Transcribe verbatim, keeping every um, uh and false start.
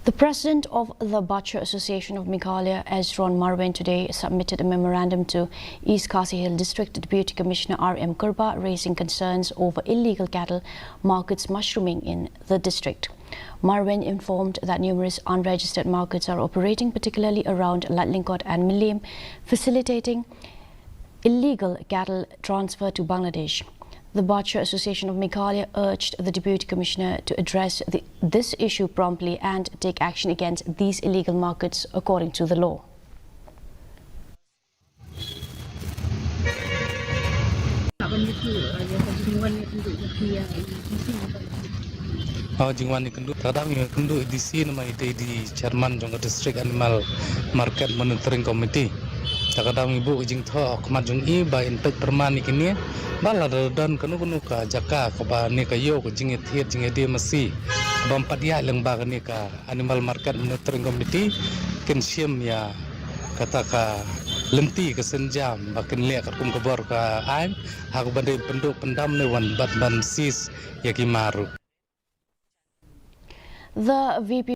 The president of the Butcher Association of Meghalaya, Ezron Marwen, today submitted a memorandum to East Khasi Hills District Deputy Commissioner R M Kyrpang, raising concerns over illegal cattle markets mushrooming in the district. Marwen informed that numerous unregistered markets are operating, particularly around Latlyngkot and Mylliem, facilitating illegal cattle transfer to Bangladesh. The Butcher Association of Meghalaya urged the Deputy Commissioner to address the, this issue promptly and take action against these illegal markets according to the law. Ha jingwan ïakynduh, ta ka daw ïakynduh ïa D C namar ïa i dei i chairman jong ka District Animal Market Monitoring Committee. Ta ka daw ngi buh ka jingthoh ha khmat jong i ba in peit pyrman ïa kine ba lada don kano kano ka jaka kaba ne ka ïew ka jingïathied jingïadie masi bym pat ïaid lyngba kane ka Animal Market Monitoring Committee kin shim ïa kata ka lynti ka sienjam ba kin leh katkum ka bor ka aiñ ha kaba dei pynduh pyndam ne wan bad ban seize ïa ki mar ruh. The V P